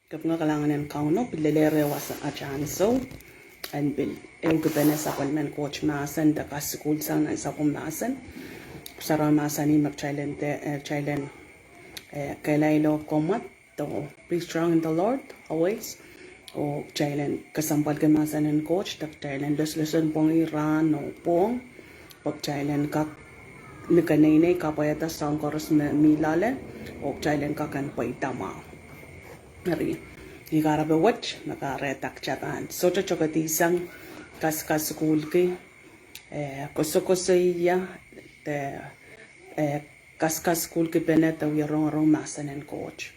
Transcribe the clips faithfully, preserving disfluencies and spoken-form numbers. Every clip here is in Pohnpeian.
Kapinga kalahngan en Kauno, pil lelehng wasa atail ansou en pil ehukipene sapwellimen Koht mahsen de kasukuhl sang nan sapwellime mahsen. Pwuhk Sarawi mahsanih me kitail en de, eh, kitail en, eh, kehlail oh komwad, though be strong in the Lord always. Oh kitail en kesempwalki mahsen en Koht, de kitail en loslosonpwongi rahn oh pwong, pwe kitail en kak ni keneinei kapwaiada soahng koaros me mi loale, oh kitail en kak en pweida mwahu. Eri, ih kahrepe wet me kahrehda kitail pahn sohte tokedihsang kaskasukuhlki, eh, kosokosoia, de, eh, kaskasukuhlki pene de wia rongorong mahsen en Koht.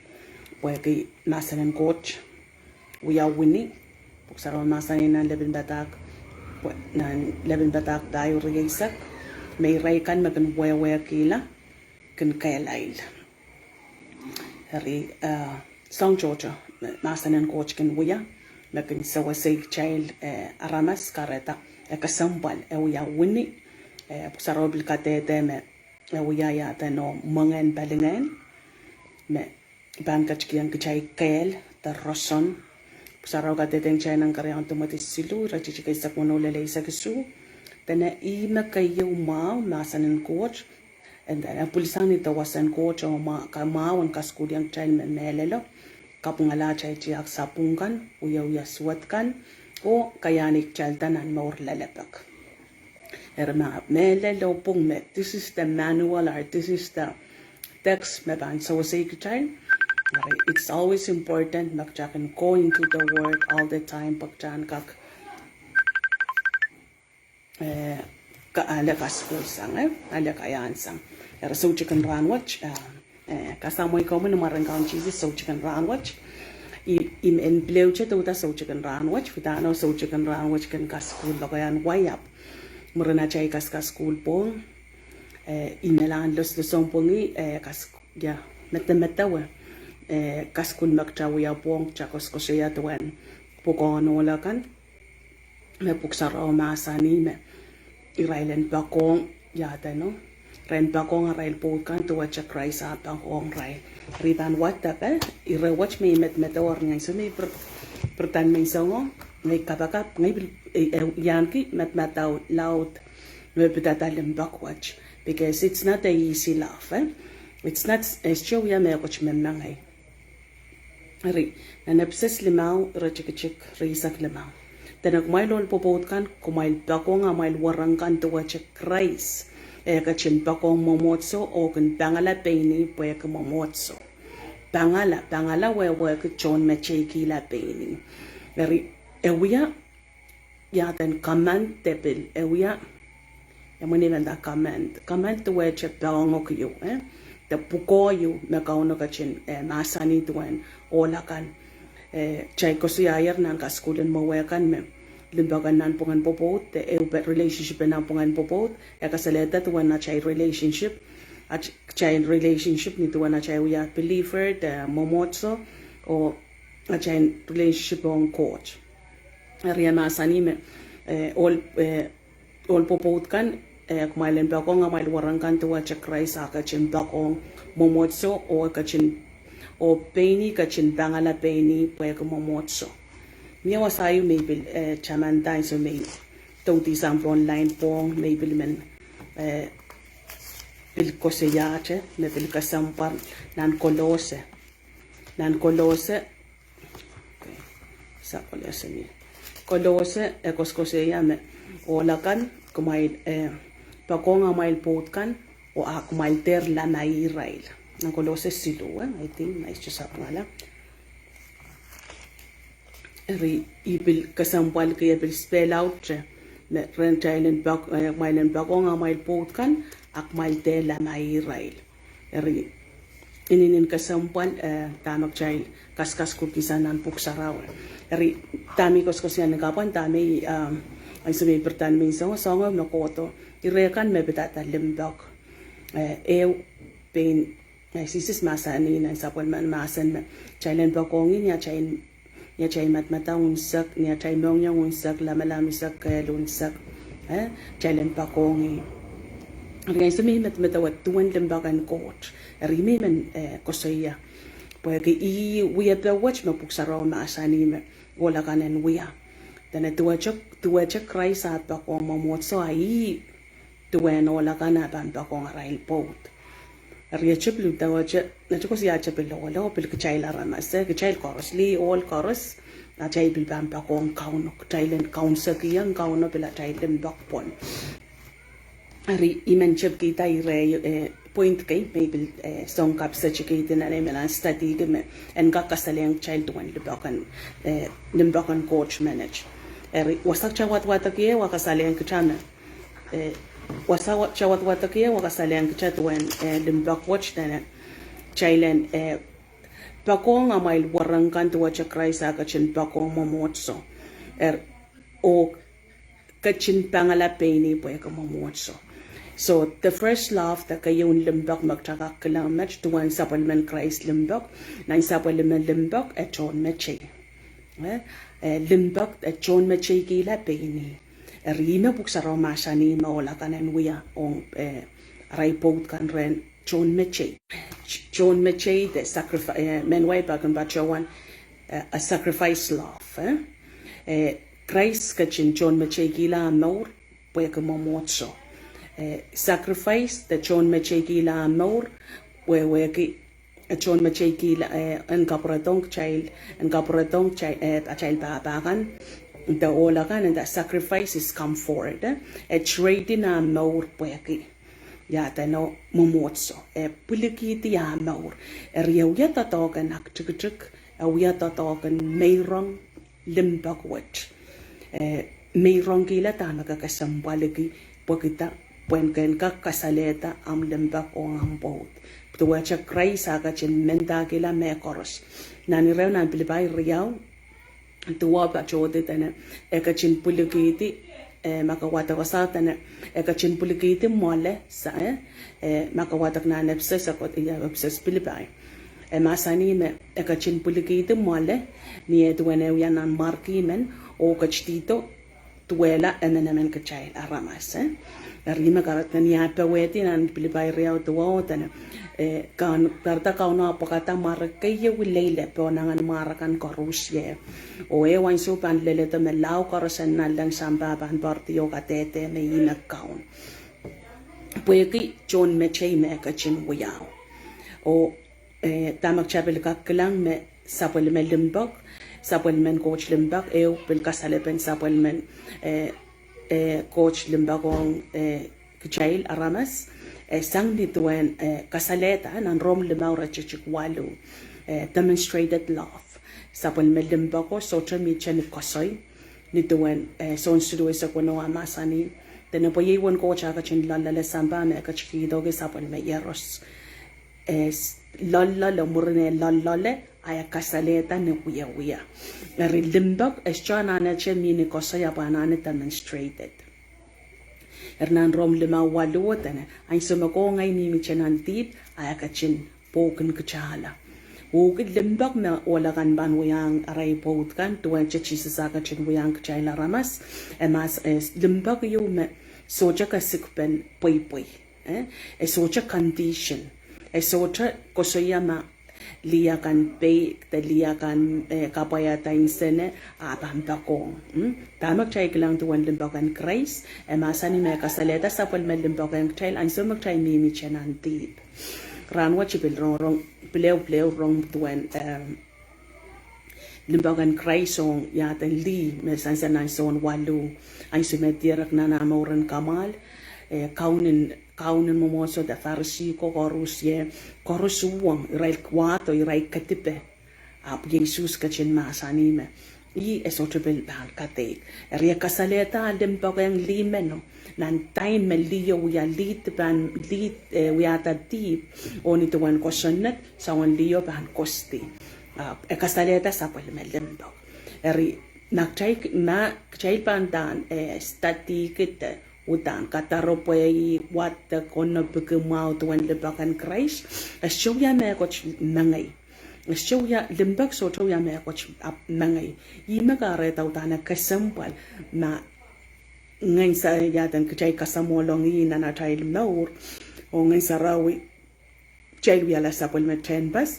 Pwehki mahsen en Koht wia wini. Pwuhk Sarawi mahsanih nan Lepin Padahk, pwe, nan Lepin Padahk pahieu rieisek, me irail kan me kin wehwehkihla kin kehlail. Eri, eh, soahng tohto me mahsen en Koht kin wia, me kin sewese kitail, eh, aramas kahrehda, eh, kesempwal, eh, wia wini, eh, Pwuhk Sarawi pil kadehde me, eh, wia iaduwen oh mwengehn palingehn, me pahn ketikihong kitail kehl de roson. Pwuhk Sarawi kadehdehiong kitail nan keriaun Timoty siluh, iretikitik eisek weneu lel eisek isuh. Dene ih me keieu mwahu, mahsen en Koht, en, eh, pwilisang ni dewesen Koht oh mwahu, ka mwahu en kasukuhliong kitail me mehlelo, kapwungala atail tiahk sapwung kan, wiewia suwed kan, oh kaiahn kitailda nan mour lelepek. Eri ma mehlelo pwung me, this is the manual or this is the text me pahn sewese kitail. Eri, it's always important me kitail kin go into the word all the time, pwe kitail en kak, eh, ka, ale kasukuhl sang, eh, ale kaiahn sang. Eri, soutik en rahn wet, eh, eh, kasamwo komwi ni mwaren Kaun Sises, soutik en rahn wet. I, I men pil ehu te dohda soutik en rahn wet, pwe dahno soutik en rahn wet kin kasukuhl lokaiahn wai, ahpw mwurin atail kaskasukuhl pwong, eh, I men loslosonpwongi, eh, kas, ia, medemedewe, eh, kasukuhl me kitail wia pwong, kitail koasokoasoia duwen pwukoahn ohl akan, me Pwuhk Sarawi mahsanih me irail en poakohng, ia edeno, irail en poakohng arail pwoud kan duwehte Krais ah poakohng irail. Eri pahn wadek, eh, ire wet me I medemedewe, eri ngehi soh me I pir, pirdan menseng oh, ngehi kapakap, ngehi pil, eh, eh, I ahneki madamadau laud me pidada limpoak wet. Because it's not a easy life, eh. It's not, eh, sohte wia mehkot me mengei. Eri, nan Episos limau, iretikitik rieisek limau. Dene kumwail ohl pwopwoud kan, kumwail poakohng amwail wereng kan duwehte Krais, eh, ketin poakohng mwomwohdiso, oh kin pangala pein ih pwehki mwomwohdiso. Pangala, pangala wehwehki tohn meteikihla pein ih. Eri, e wia, ia edeno, command de pil, e wia, ia mwomwen I men nda command. Command duwehte poakohng ieu, eh? De pwukoa ieu me Kauno ketin, eh, mahsanih duwen ohl akan. Eh, kitail koasoiaier nan kasukuhl en mwowe kan me limpoak en nanpwungen pwopwoud, de ehu pe relationship en nanpwungen pwopwoud, e kasalehda duwen atail relationship, at, kitail relationship ni duwen atail wia believer, de mwomwohdiso, oh atail relationship ong Koht. Eri e mahsanih me, eh, ohl, eh, ohl pwopwoud kan, eh, kumwail en poakohng amwail wereng kan duwehte Krais ah ketin poakohng mwomwohdiso, oh ketin, oh pein ih ketin pangala pein ih pwehki mwomwohdiso. Mie wasa ieu me I pil, eh, tamanda ansou me I doudisang online pwong me I pil men, eh, pil koasoiahte, me pil kesempwal nan Kolose. Nan Kolose, okay, sa Kolose ni. Kolose, e koasokoasoia me ohl akan, kumwail, eh, poakohng amwail pwoud kan, oh a kumwail dehr lamaih irail. Nan Kolose siluh, eh, I think, ma I sohte sapwungala. Eri I pil kesempwalki, e pil spell out, eh, me ren kitail en poak, eh, kumwail en poakohng amwail pwoud kan, a kumwail dehr lamaih irail. Eri, inenen kesempwal, eh, dahme kitail kaskasukuhlkihsang nan Pwuhk Sarawi. Eri, dahme I koasokoasoia ni kapwan, dahme I, um, ansou me I pirdan menseng, soangen me kohdo. Ire kan me pidada limpoak. Eh, ehu pein, eh, Sises mahsanih nan sapwellimen mahsen me kitail en poakohng ih ni atail, ni atail madamadau unsek, ni atail mohngiong unsek, lamalam unsek, kehl unsek. Eh, kitail en poakohng ih. Eri ansou me I medemedewe duwen limpoak en Koht, eri I men, eh, koasoia. Pwehki ih wiepe wet me Pwuhk Sarawi mahsanih me ohl akan en wia. Dene duwehte, duwehte Krais ah poakohng mwomwohdiso, a ih duwen ohl akan ah pahn poakohng arail pwoud. Eri e tepil duwehte, e tepil koasoia tepil ohl, oh pil kitail aramas, eh, kitail koaros, lih ohl koaros, atail pil pahn poakohng Kauno, kitail en kaunsekihong Kauno pil atail limpoak pwon. Eri I men tepkihda ire, eh, point kei me I pil, eh, soang kapisetikihdi nan ei me nan study kei me en kak kasalehiong kitail duwen limpoak en, eh, limpoak en Koht menet. Eri wasa kitail wadwadekie, wa kasalehiong kitail me, eh, wasa wa-, kitail wadwadekie, wa kasalehiong kitail duwen, eh, limpoak wet dene kitail en, eh, poakohng amwail wereng kan duwehte Krais ah ketin poakohng mwomwohdiso. Er, oh ketin pangala pein ih pwehki mwomwohdiso. So, the first love, de keieun limpoak me kitail kak kilang met duwen sapwellimen Krais limpoak, nan sapwellime limpoak, e tohnmetei. Eh, eh, limpoak, e tohnmeteikihla pein ih. Eri ih me Pwuhk Sarawi mahsanih me ohl akan en wia ong, eh, arail pwoud kan rehn tohnmetei. Tohnmetei de sacrifi-, eh, men wai pak en patohwan, eh, a sacrifice love, eh. Eh, Krais ketin tohnmeteikihla ah mour pwehki mwomwohdiso. Eh, sacrifice de tohnmeteikihla ah mour, wehwehki, eh, tohnmeteikihla, eh, en kapwuredohng kitail, en kapwuredohng kitail, eh, atail pahpa kan, de ohl akan, and the sacrifice is come forward, eh. E trade in ah mour pwehki ia edeno mwomwohdiso, e pwilikihdi ah mour. Eri e wia doadoahk en aktikitik, e wia doadoahk en meirong limpoak wet. Eh, meirongkihla dahme ke kesempwaliki, pwehki dah, pwehn ke en kak kasalehda ahmw limpoak ong ahmw pwoud. Duwehte Krais ah ketin mendahkihla mehkoaros. Nan ireo nan Pilipai riau, duwau patohdi dene, e ketin pwilikihdi, eh, ma ke wadek wasa dene, e ketin pwilikihdi mwoale, sa, eh, eh, ma ke wadek nan Episos, eh, Episos Pilipai. E mahsanih me, e ketin pwilikihdi mwoale, ni eh duwen eh wia nan mwarki men, oh ketidihdo, duwehla emenemen kitail aramas, eh. Eri me kahrehda ni ah powehdi nan Pilipai riau duwau dene, eh, kan, kahrehda Kauno ah pwekada mware keieu ileile pohn ahngen mware kan koaros ie. Oh e ansou pahn leledo me lao koaros en nanleng sampah pahn poaridi oh kadehde me ih me Kaun. Pwehki tohnmetei me e ketin wiahu. Oh eh, dahme kitail pil kak kilang me sapwellime limpoak, sapwellimen Koht limpoak, ehu pil kasalepen sapwellimen, eh, eh, Koht limpoak ong, eh, kitail aramas, eh, sang ni duwen, eh, kasalehda, nan Rom limau iretikitik waluh, eh, demonstrated love. Sapwellime limpoako sohte mihte ni koasoi, ni duwen, eh, Sohn siluh eisek weneu ah mahsanih, dene pwe iei uwen Koht ah ketin loalloale sampah me e ketikihdohki sapwellime Iehros. Eh, s-, loalloale, mwurin eh loalloale, a e kasalehda ni wiewia. Eri limpoak, e sohte anahnehte mih ni koasoi, ahpw anahne demonstrated. Eri nan Rom limau waluh dene, ansou me kowe ngehi mihmihte nan dihp, a e ketin pwoukin kitailla. Uhk limpoak me ohl akan pahn wiahiong arail pwoud kan, duwehte Sises ah ketin wiahiong kitail aramas, e mahs, eh, limpoak ieu me sohte kesikpen pweipwei. Eh, e sohte condition. E sohte koasoia ma lih akan peik de lih akan, eh, kapwaiada nsene, a pahn poakohng. Mm? Dahme kitail kilang duwen limpoak en Krais, e mahsanih me e kasalehda sapwellime limpoak ong kitail, ansou me kitail mihmihte nan dihp. Rahnwet I pil rong, rong, pil ehu, pil ehu rong duwen, ehm, limpoak en Krais ong iaden lih me sansal nan Sohn waluh. Ansou me e dierek nan ah mouren kamwahl, eh, kaunen, kaunen mwomwohdiso de Farisi ko koaros ie, koaros uhwong, irail wahdo, irail kedipe. Ahpw Sises ketin mahsanih me, ih e sohte pil pahn kadeik. Eri e kasalehda limpoak ong lih meno. Nan time me liho wia, lih dipan, lih, eh, wiahda dihp, oh ni duwen kosonned, soangen liho pahn kosti. Ah, e kasalehda sapwellime limpoak. Eri, ma kitail, ma kitail pahn uhdahn, eh, study kihda, uhdahn kadaropwe, wadek, onopiki mwahu duwen limpoak en Krais, e sohte wia mehkot mengei. E sohte wia, limpoak sohte wia mehkot, ah, mengei. Ih me kahrehda uhdahn e kesempwal, ma Ngehn Sa-, iaden kitail kasamwolong ih nan atail mour, oh Ngehn Sarawi, kitail wiahla sapwellime tehnpas,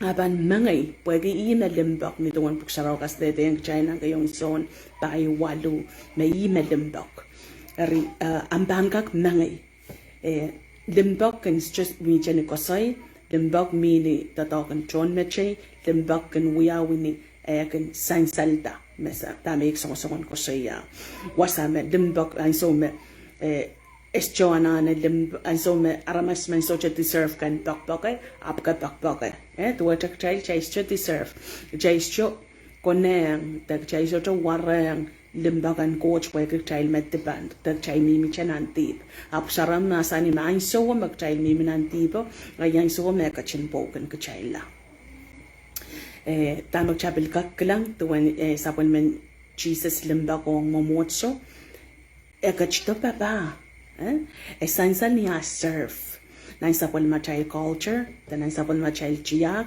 A pahn mengei, pwehki ih me limpoak, ni duwen Pwuhk Sarawi kasalehdahng kitail nan keieun Sohn pahieu waluh, me ih me limpoak. Eri, eh, ahmw pahn kak mengei. Eh, limpoak kin just mihte ni koasoi, limpoak mih ni doadoahk en tohnmetei, limpoak kin wiawi ni, eh, kin sansalda, me sa-, dahme I songosong en koasoia. Wasa me limpoak, ansou me, eh, Ese anahne limp-, ansou me aramas men sohte deserve ken poakpoake, ahpw ke poakpoake. Eh, duwehte kitail, kitail sohte deserve. Kitail sohte konehng, de kitail sohte warohng limpoak en Koht pwehki kitail me dipan, de kitail mihmihte nan dihp. Ahpw Sarawi mahsanih me ansou me kitail mihmi nan dihpo, a ansou me e ketin pwoukin kitailla. Eh, dahme kitail pil kak kilang, duwen, eh, sapwellimen Sises limpoak ong mwomwohdiso. E ketido papah, eh? E sansal ni ah serve. Nan sapwellimatail culture, de nan sapwellimatail tiahk,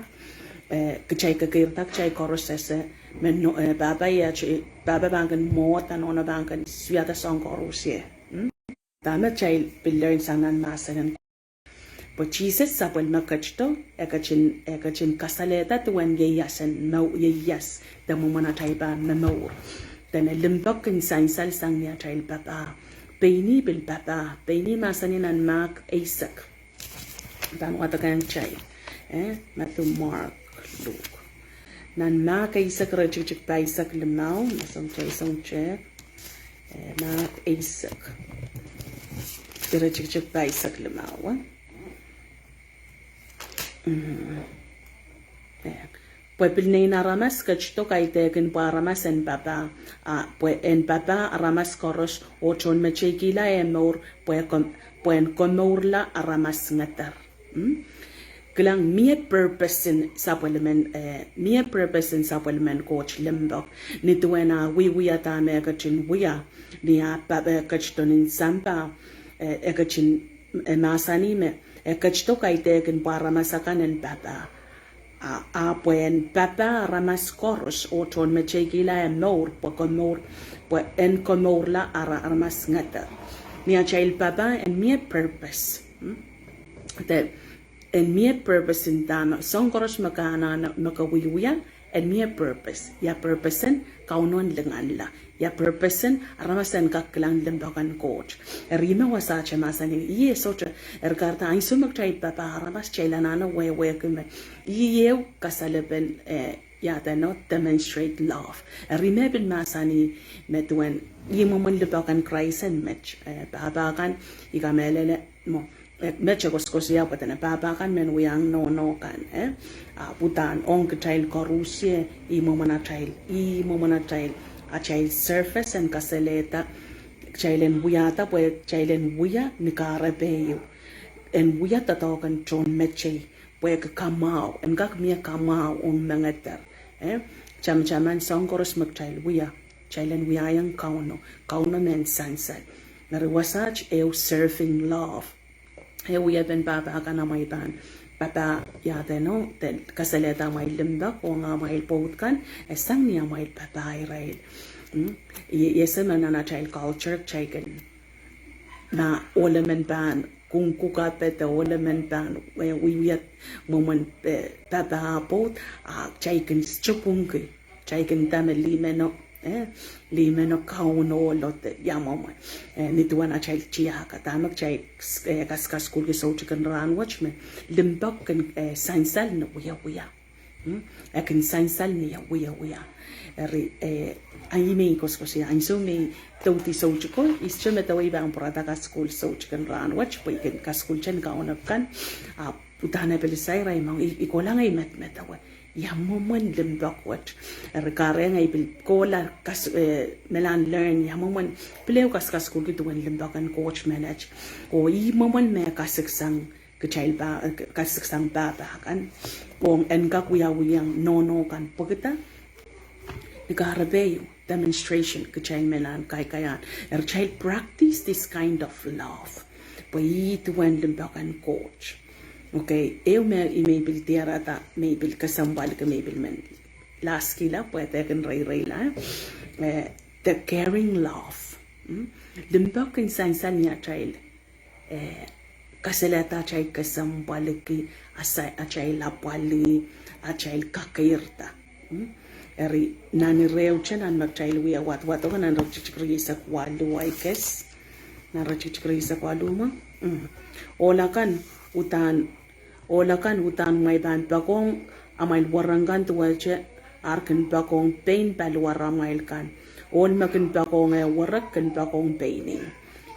eh, kitail kekeirda kitail koaros ese, me no-, eh, pahpa ia, pahpa pahn kin mwohd, nohno pahn kin swiada soahng koaros ie. Hmm? Dahme kitail pil learn sang nan mahsen en Pwe Sises sapwellime ketido, e ketin, e ketin kasalehda duwen ieias en mou-, ieias de mwomwen atail pahn momour. Dene limpoak kin sansal sang ni atail papah. Pein ih pil papah, pein ih mahsanih nan Mahk eisek. Pahn wadek ong kitail. Eh, Madiu, Mark, Luk. Nan Mahk eisek iretikitik pahisek limau, me song te, song te. Eh, Mahk eisek. Iretikitik pahisek limau, eh? Mm. Eh. Pwe pil Nein Aramas ketido kaidehkin pwe aramas en papah, a, pwe en papah aramas koaros, oh tohnmeteikihla eh mour, pwe kom-, pwe en komourla aramas ngeder. Hmm? Kilang, mie purpose en sapwellimen, eh, mie purpose en sapwellimen Koht limpoak. Ni duwen ah wiewia dahme e ketin wia, ni ah pa-, eh, ketido nin sampah, eh, e ketin, eh, mahsanih me, e ketido kaidehkin pwe aramas akan en papah. A, a pwe en papah aramas koaros, oh tohnmeteikihla eh mour, pwe komour, pwe en komourla ara-, aramas ngeder. Ni atail papah, en mie purpose. Hmm? De en mie purpose en dahme, soahng koaros me ke anahne, me ke wiewia, en mie purpose. Ia purpose en Kauno en linganla. Ia purpose en aramas en kak kilang limpoak en Koht. Eri me wasaht e mahsanih, ih e sohte, eri kahrehda ansou me kitail papah aramas, kitail anahne wehwehki me ih ehu kasalepen, eh, ia edeno, demonstrate love. Eri me pil mahsanih me duwen, ih mwomwen limpoak en Krais en met, eh, pahpa kan, I kamehlele mwo, eh, met e koasoakoasoia pwe dene pahpa kan men wiahiong nohno kan, eh? A, udahn ong kitail koaros, ih mwomwen atail, ih mwomwen atail, atail service en kasalehda, kitail en wiahda pwe kitail en wia ni kahrepe ieu. En wia doadoahk en tohnmetei, pwehki kamwahu, en kak mie kamwahu ong mengeder, eh? Tamataman soahng koaros me kitail wia, kitail en wiahiong Kauno, Kauno men sansal. Eri wasaht ehu serving love. E wiepen pahpa kan amwail pahn papah ia edeno, de kasalehda amwail limpoak ong amwail pwoud kan, e sang ni amwail papah irail. Mm? I, I ese me nan atail culture, kitail kin, ma ohl emen pahn kungkukape de ohl emen pahn, eh, wiewia mwomwen, eh, papah pwoud, a kitail kin stopungki. Kitail kin nda me limeno, eh, limeno Kauno lode, ia mwomwen. Eh, ni duwen atail tiahk, dahme kitail, eh, kaskasukuhlki soutik en rahnwet me limpoak kin, eh, sansal ni wiewia. Hmm? E kin sansal ni wiewia. Eri, eh, a ih me I koasoakoasoia, ansou me I doudi soutiko, I sohte medewei pahn pwurada kasukuhl soutik en rahnwet, pwe I kin kasukuhlten kaunop kan, a, udahn e pil sair, I mwahu, I, I kohla ngehi medemedewe ia mwomwen limpoak wet. Eri kahrehda ngehi pil kohla kas-, eh, me lahn learn ia mwomwen, pil ehu kaskasukuhlki duwen limpoak en Koht menet. Oh ih mwomwen me kasiksang kitail pa-, eh, kasiksang pahpa kan. Ong en kak wiawiong nohno kan pwehkida ni kahrepe ieu. Demonstration, kitail me lahn kaikaiahn. Eri kitail practice this kind of love. Pwe ih duwen limpoak en Koht. Okay, ehu me I, me I pil diarada, me I pil kesempwalki, me I pil men laskihla, pwe e kin reireila, eh, the caring love. Hmm? Limpoak kin sansal ni atail, eh, kasalehda atail kesempwalki asa, atail apwalih, atail kakeirda. Mm? Eri nan irehute nan me kitail wie wadwadek nan iretikitik rieisek waluh, I guess. Nan iretikitik rieisek waluh ma. Mm. Ohl akan uhdahn, ohl akan uhdahn kumwail pahn poakohng amwail werek kan duwehte ar kin poakohng pein paliwaramwail kan. Ohl me kin poakohng eh werek kin poakohng pein ih.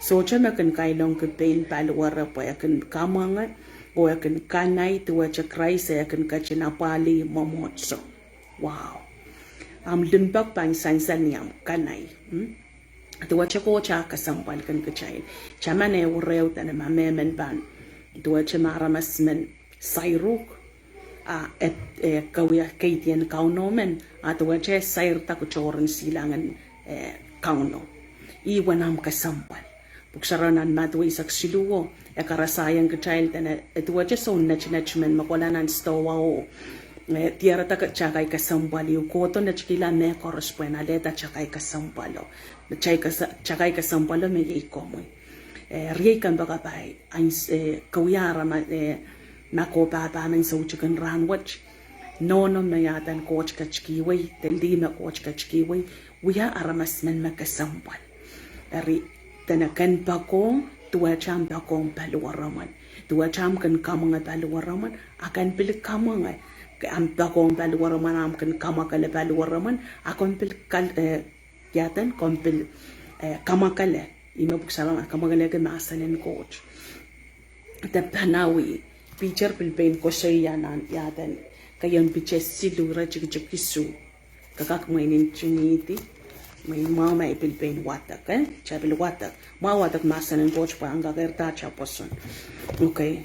Sohte me kin kailongki pein paliwar pwe e kin kamwenge, oh e kin kanai duwehte Krais e kin ketin apwalih mwomwohdiso. Wow. Ahmw limpoak pahn sansal ni ahmw kanai. Mm? Duwehte Koht ah kesempwalki kitail. Taman eh wereo dene ma mehmen pahn, duwehte ma aramas men sair uhk, a, e, e, kawia keidien Kauno men, a duwehte sairda kitohr en silangen, e, Kauno. Ih uwen ahmw kesempwal. Pwuhk Sarawi nan Madiu eisek siluh, e karasaiong kitail dene, e duwehte soun netinet men me kohla nan sidohwa oh, e, diarada ke, takai kesempwal, I uhd kohdo netikihla mehkoaros pwehn alehda takai kesempwalo. Takai kese-, takai kesempwalo me iei komwi. E, riei kompoakepahi, ahns-, e, kawia arama, e, ma ko pahpa men soutik en rahnwet. Nohno me iaden Koht ketikihwei, de lih me Koht ketikihwei, wia aramas men me kesempwal. Eri, dene ken poakohng, duwehte ahmw poakohng paliwaramwen. Duwehte ahmw kin kamwenge paliwaramwen, a ken pil kamwenge. Ahmw poakohng paliwaramwen, ahmw kin kamwakele paliwaramwen, a komw pil kal-, e, iaden, komw pil, e, kamwakele. Ih me Pwuhk Sarawi kamwakelehki mahsen en Koht. De pahn awi, Piter pil pein koasoia nan iaden, keieun Piter siluh iretikitik isuh. Ke kak mwein ntingihdi, mwein mwahu ma I pil pein wadek, e? Kitail pil wadek. Mwahu wadek mahsen en Koht pwe en kak kakeirda atail pwoson. Okay.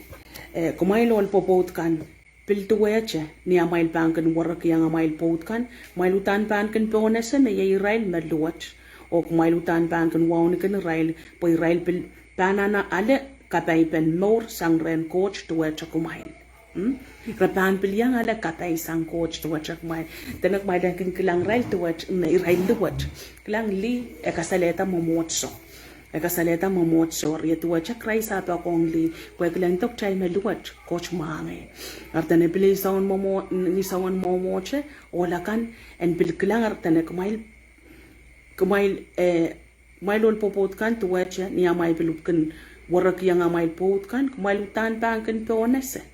E, kumwail ohl pwopwoud kan, pil duwehte, ni amwail pahn kin werekiong amwail pwoud kan, kumwail uhdahn pahn kin pohnese me iei irail me luwet, oh kumwail uhdahn pahn kin wauneki irail, pwe irail pil pahn anahne ale kapaipen mour sang rehn Koht duwehte kumwail. Mm? Re pahn pil iang ale kapai sang Koht duwehte kumwail. Dene kumwail en kin kilang irail duwehte, me irail luwet. Kilang lih, e kasalehda mwomwohdiso. E kasalehda mwomwohdiso, eri duwehte Krais ah poakohng lih, pwe e kilangdo kitail me luwet, Koht mwahngih. Eri dene pil isoun mwomwo-, isoun mwomwohdiso, ohl akan, en pil kilang eri dene kumwail, kumwail, e, kumwail ohl pwopwoud kan duwehte, ni amwail pil kin werekiong amwail pwoud kan, kumwail uhdahn pahn kin pohnese.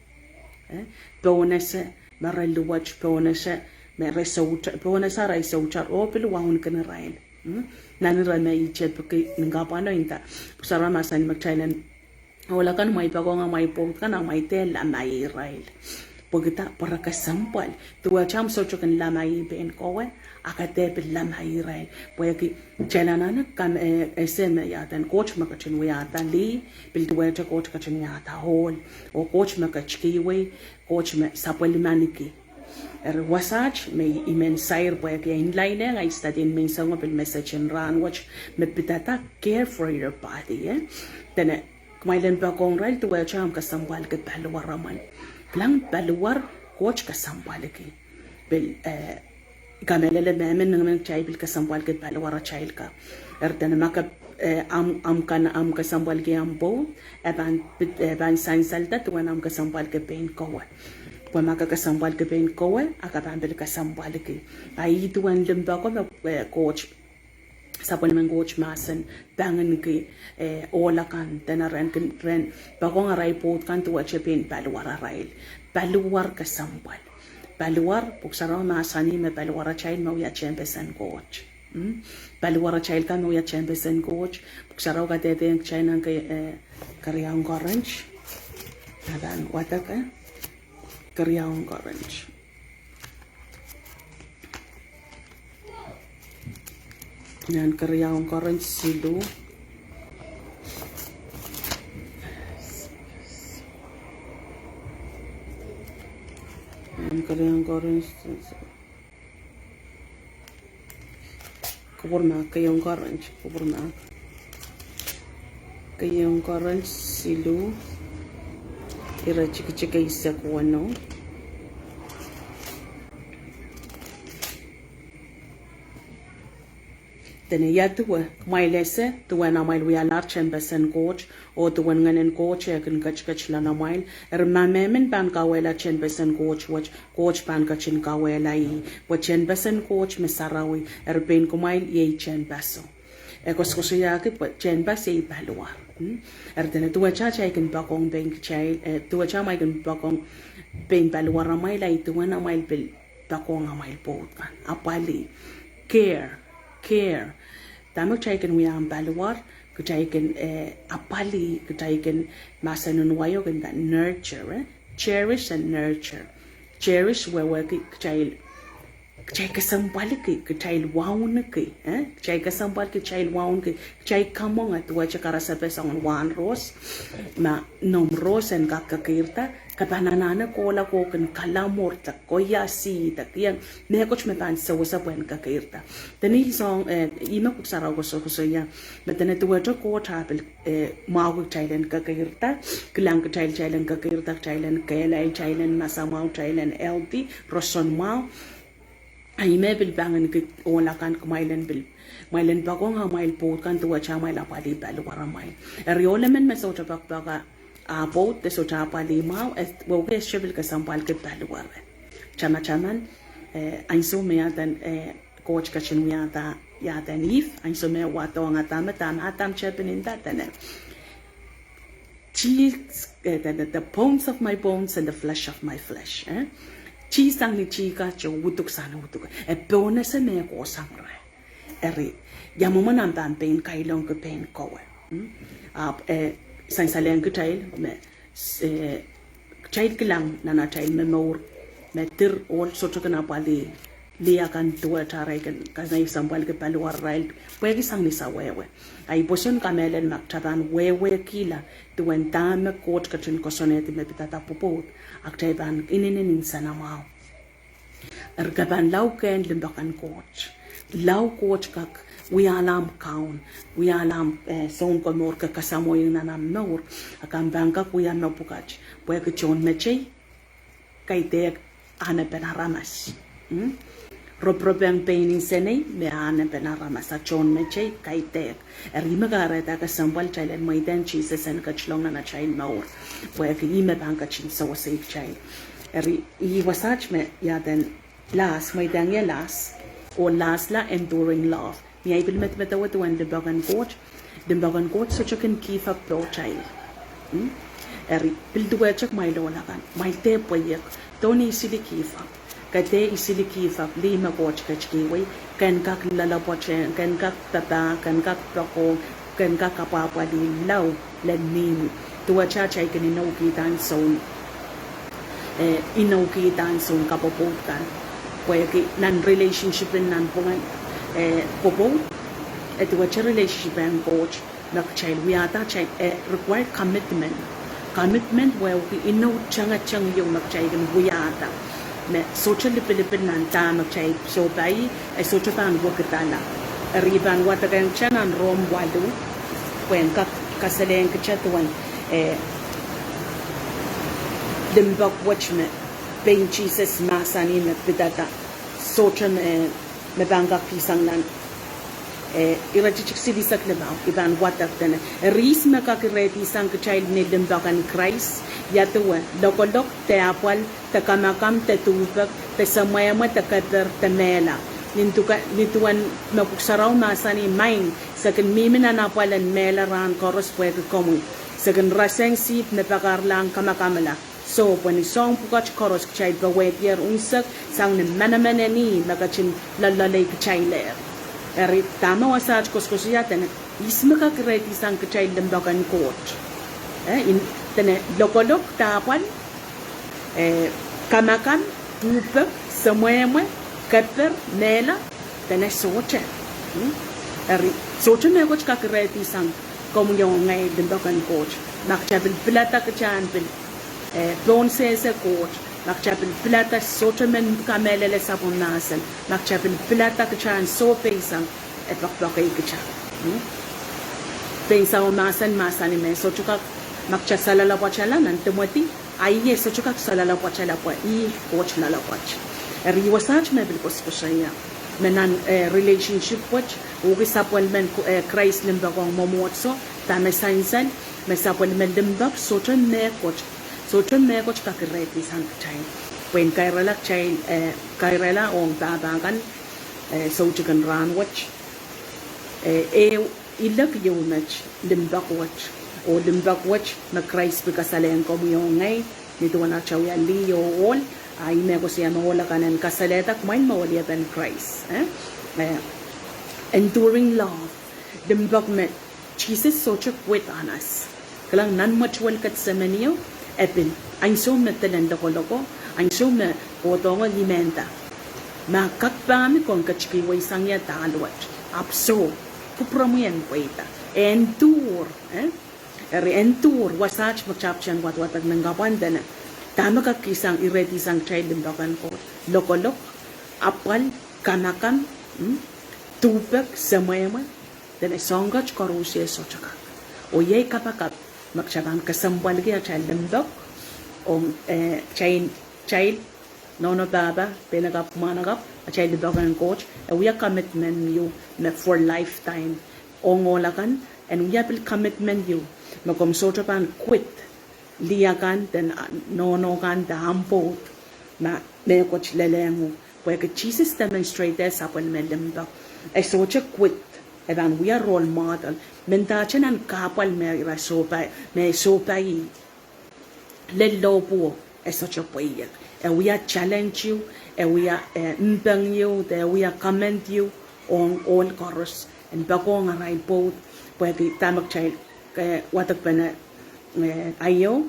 E, pohnese, me re luwet, pohnese, me re souta-, pohnese arail soutar, oh pil wauneki irail. Mm? Nan ire me I tepiki nin kahpwal o inda. Pwuhk Sarawi mahsanih me kitail en, ohl akan kumwail poakohng amwail pwoud kan, amwail dehr lamai irail. Pwehki dah? Pwe re kesempwal. Duwehte ahmw sohte kin lamai pein kowe, a ke dehr pil lamai irail. Pwehki kitail anahne kan, e, ese me iaden Koht me ketin wiahda lih, pil duwehte Koht ketin wiahda ohl. Oh Koht me ketikihwei, Koht me sapwellimaniki. Eri wasaht me I men sair pwehki e inlaineng ai study en menseng oh pil message en rahnwet me pidada care for your body, e? Dene kumwail en poakohng irail duwehte ahmw kesempwalki paliwaramwen. Kilang paliwar Koht kesempwalki. Pil, e, kamehlele mehmen nengmen kitail pil kesempwalki paliwar atail ka. Eri dene ma ke, e, ahmw, ahmw kan, ahmw kesempwalki ahmw pwoud, e pahn pid-, e pahn sansalda duwen ahmw kesempwalki pein kowe. Pwe ma ke kesempwalki pein kowe, a ke pahn pil kesempwalki. A ih duwen limpoako me, e, Koht, sapwellimen Koht mahsen, pangin ki, e, ohl akan, dene ren kin, ren poakohng arail pwoud kan duwehte pein paliwar arail. Paliwar kesempwal. Paliwar, Pwuhk Sarawi mahsanih me paliwar atail me wia tehnpesen Koht. Mm? Paliwar atail kan me wia tehnpesen Koht. Pwuhk Sarawi kadehdehiong kitail nan ke, e, keriaun Korint. Adan wadek, e? Keriaun Korint. Nan keriaun Korint siluh. Nan keriaun Korint siluh. Kupwur mahk, keieun Korint, kupwur mahk. Keieun Korint siluh, iretikitik eisek weneu. Dene ia duwe, kumwail ese, duwen amwail wialahr tehnpesen Koht, oh duwen Ngehnen Koht eh kin ketiket loalamwail, eri ma mehmen pahn kauwehla tehnpesen Koht wet, Koht pahn ketin kauwehla ih, pwe tehnpesen Koht me sarawi, eri pein kumwail iei tehnpaso. E koasokoasoiahki pwe tehnpas iei paliwar. Eri dene duwehte atail kin poakohng pein kitail, eh, duwehte amwail kin poakohng pein paliwaramwail, ahi duwen amwail pil poakohng amwail pwoud kan. Apwalih. Care. Care. Dahme kitail kin wia paliwar, kitail kin, eh, apwalih, kitail kin, mahsen en wai o kin nurture, eh? Cherish and nurture. Cherish wehwehki kitail, kitail kesempwalki, kitail wauneki, eh? Kitail kesempwalki, kitail wauneki, kitail kamwenge duwehte karasepe soangen wahn rohs, ma noumw rohs en kak kekeirda, ke pahn anahne kohla ko kin kalamwurda, koiasi, de kihong mehkot me pahn sewese pwehn kekeirda. Dene ih soang, eh, ih me Pwuhk Sarawi koasokoasoia, me dene duwehte Koht ah pil, eh, mwahuki kitail en kekeirda, kilang kitail, kitail en kekeirda, kitail en kehlail, kitail en masamwahu, kitail en healthy, roson mwahu. Ahi me pil pahn ngehniki ohl akan kumwail en pil, kumwail en poakohng amwail pwoud kan duwehte amwail apwalih paliwaramwail. Eri ohl emen me sohte poakpoake ah pwoud de sohte apwalih mwahu, eh, wehwehki e sohte pil kesempwalki paliware. Tamataman, eh, ansou me iaden, eh, Koht ketin wiahda iaden Ihp, ansou me e wadohng Adam, dahme Adam tepin nda dene, tih, eh, the, the, the bones of my bones and the flesh of my flesh, eh? Tih sang ni tih kan, uduk sang ni uduk. E pohnese me kohsang reh. Eri, ia mwomwen ahmw pahn pein kailongki pein kowe? Ahpw, eh, sansalehng kitail me, eh, kitail kilang nan atail momour me dir ohl sohte kin apwalih lih akan duwehte arail kin kesempwalki paliwararail pwehki sang ni sawehwe. Ahi pwoson kamehlel ma kitail pahn wehwehkihla duwen dahme Koht ketin koasoanehdi me pidada pwopwoud, a kitail pahn inenen nsenamwahu. Eri ke pahn lao kehn limpoak en Koht. Lao Koht kak wiahla ahmw kaun, wiahla ahmw, eh, Sounkomour, ke kasamwoiong nan ahmw mour, a ke pahn kak wia mepwukat, pwehki tohnmetei kaidehk ahnepen aramas. Roporop ong pein nsenei me ahnepen aramas, a tohnmetei kaidehk. Eri ih me kahrehda kesempwal kitail en mweidehng Sises en ketilong nan atail mour, pwehki ih me pahn ketin sewese kitail. Eri ih wasaht me iaden lahs, mweidehng ie lahs, oh lahsla enduring love. Ni ahi pil medemedewe duwen limpoak en Koht, limpoak en Koht sohte kin give up pohtail. Eri pil duwehte kumwail ohl akan, kumwail dehr pweiek, don't easily give up. Ke dehr easily give up lih me Koht ketikihwei, ken kak loalopwoat, ken kak papah, ken kak poakohng, ken kak apwahpwalih lao lel mihmi. Duwehte atail kin inoukihda ahnsou, eh, inoukihda ahnsou kapwopwoud kan. Pwehki nan relationship en nanpwungen, eh, pwopwoud, e duwehte relationship en Koht me kitail wiahda, kitail, eh, require commitment. Commitment wehwehki inou tengeteng ieu me kitail kin wiahda, me sohte lipilipil nan dahme kitail sohpai, e sohte pahn wekidala. Eri pahn wadekehng kitail nan Rom waluh, pwehn kak kasalehng kitail duwen, eh, limpoak wet me pein Sises mahsanih me pidada, sohte me, me pahn kak kihsang nan, eh, iretikitik silihsek limau, I pahn wadek dene, eri ihs me kak irehdihsang kitail ni limpoak en Krais? Ia duwe, lokolok, de apwal, de kamakam, de duhpek, de semwehmwe, de keper, de mehla? Ni duwen me Pwuhk Sarawi mahsanih, Maing, se kin mihmi nan apwal en mehla rahn koaros pwehki komwi. Se kin rasehng sihpw me pakahrlahng kamakamala. Soh, pwe ni soahng pwukat koaros kitail powehdier unsek sang ni manaman en ih me ketin loalloale kitail. Eri dahme wasaht koasokoasoia dene, ihs me kak irehdihsang kitail limpoak en Koht? Eh, dene lokolok, de apwal, eh, kamakam, duhpek, semwehmwe, keper, mehla, dene sohte. Eri sohte mehkot kak irehdihsang komwi oh ngehi limpoak en Koht. Ma kitail pil pilada kitail en pil, eh, pohnsehse Koht, ma kitail pil pilada sohte men kamehlele sapwellimomwi mahsen, ma kitail pil pilada kitail en sohpeisang, e poakpoakei kitail. Pein Sarawi mahsen, mahsanih me sohte kak, ma kitail saloalopwoatala nan Timoty, a ih e sohte kak saloalopwoatala pwe ih Koht loalopwoat. Eri wasaht me pil koasokoasoia, me nan, eh, relationship wet, Pwehki sapwellimen, eh, Krais limpoak ong mwomwohdiso, dahme sansal, me sapwellime limpoak, sohte mehkot, sohte mehkot kak irehdi sang kitail. Pwehn kairala kitail, eh, kairala ong pahpa kan, eh, soutikin rahnwet. Eh, e ilek ieu met limpoak wet. Oh limpoak wet me Krais pil kasalehiong komwi oh ngehi, ni duwen atail wia lih oh ohl, a ih me koasoia me ohl akan en kasalehda kumwail me ohl iepen Krais, eh? Eh, enduring love. Limpoak me Sises sohte quit on us. Kilang nan mwetuwel Ketsemeni o, e pil, ansou me delen lokoloko, ansou me kohdohng ih mehnda, ma kak pahmi, komw ketikihwei sang ie dahl wet. Ahpw soh, kupwuromwi en pweida. Endure, eh? Eri endure, wasaht me kitail pahn wadwadek nan kapwandene. Dahme kak kihsang, irehdi sang kitail limpoak en Koht? Lokolok, apwal, kamakam, mm, duhpek, semwehmwe, dene soahng koaros e sohte kak. Oh iei kapakap me kitail pahn kesempwalki atail limpoak ong, eh, kitail, kitail nohno pahpa, peinakapw mwahnakapw, atail limpoak en Koht, e wia commitment ieu me for lifetime. Ong ohl akan, en wia pil commitment ieu me komw sohte pahn quit lih akan, de nohno kan, de ahmw pwoud, ma mehkot lelehng uhk. Pwehki Sises demonstrate sapwellime limpoak. E sohte quit, e pahn wia role model. Mendahte nan kahpwal me ira sohpai, me sohpai ih, lel lohpwuo, e sohte pweiek. E wia challenge ieu, e wia, eh, mpeng ieu, de e wia comment ieu ong ohl koaros en poakohng arail pwoud, pwehki dahme kitail, eh, wadekpene, eh, aio,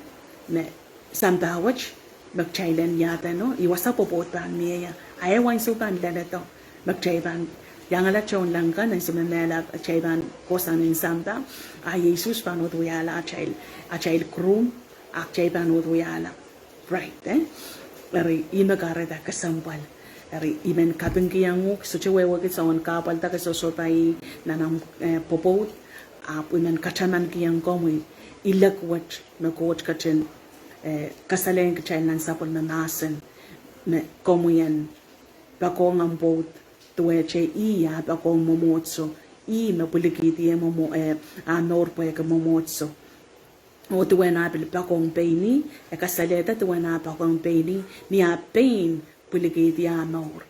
me sampah wet me kitail en iadeno, ih wasa pwopwoud pahn mie ie. A e ansou pahn leledo me kitail pahn iangala tohnleng kan, ansou me mehla kitail pahn kohsang nin sampah, a Sises pahn uhd wiahla atail, atail groom, a kitail pahn uhd wiahla bride, eh? Eri ih me kahrehda kesempwal. Eri I men kapingkihong uhk, sohte wehwehki soangen kahpwal da ke sohsohpai nan ahmw, eh, pwopwoud, ahpw I men katamankihong komwi ilek wet me Koht ketin, eh, kasalehiong kitail nan sapwellime mahsen, me komwi en poakohng ahmw pwoud duwehte ih ah poakohng mwomwohdiso, ih me pwilikihdi eh mwomwo-, eh, ah mour pwehki mwomwohdiso. Oh duwen ah pil poakohng pein ih, e kasalehda duwen ah poakohng pein ih, ni ah pein pwilikihdi ah mour.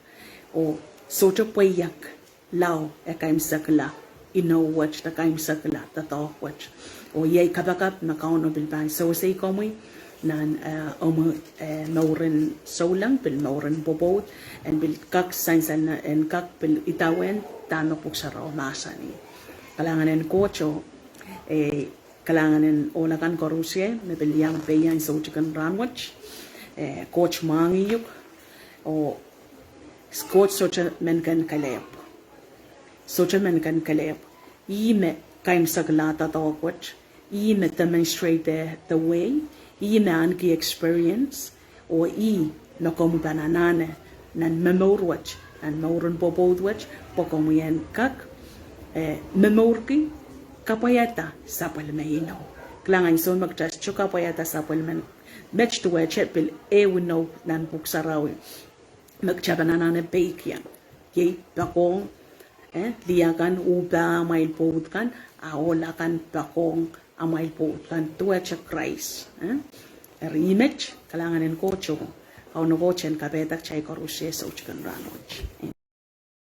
Oh sohte pweiek lao e kaimwisekala inou wet, de kaimwisekala doadoahk wet. Oh iei kapakap me Kauno pil pahn sewese komwi nan, eh, omw, eh, mouren souleng, pil mouren pwopwoud, en pil kak sansal, en kak pil idawehn dahme Pwuhk Sarawi mahsanih. Kalahngan en Koht oh, eh, kalahngan en ohl akan koaros me pil iang pehian soutikin rahnwet, eh, Koht mwahngih uhk, oh Koht sohte men ken kelehpw. Sohte men ken kelehpw. Ih me kaimwisekala doadoahk wet, ih me demonstrate the way, ih me ahneki experience, oh ih me komwi pahn anahne nan momour wet, nan mouren pwopwoud wet, pwe komwi en kak, eh, momourki, kapwaiada sapwellime inou. Kilang, ansou me kitail sohte kapwaiada sapwellime, met duwehte pil ehu inou nan Pwuhk Sarawi me kitail pahn anahne peikiong, iei poakohng, eh, lih akan uhpah amwail pwoud kan, a ohl akan poakohng amwail pwoud kan duwehte Krais, eh? Eri ih met, kalahngan en Koht oh Kauno Koht en kapaiada kitail koaros soutikin rahnwet.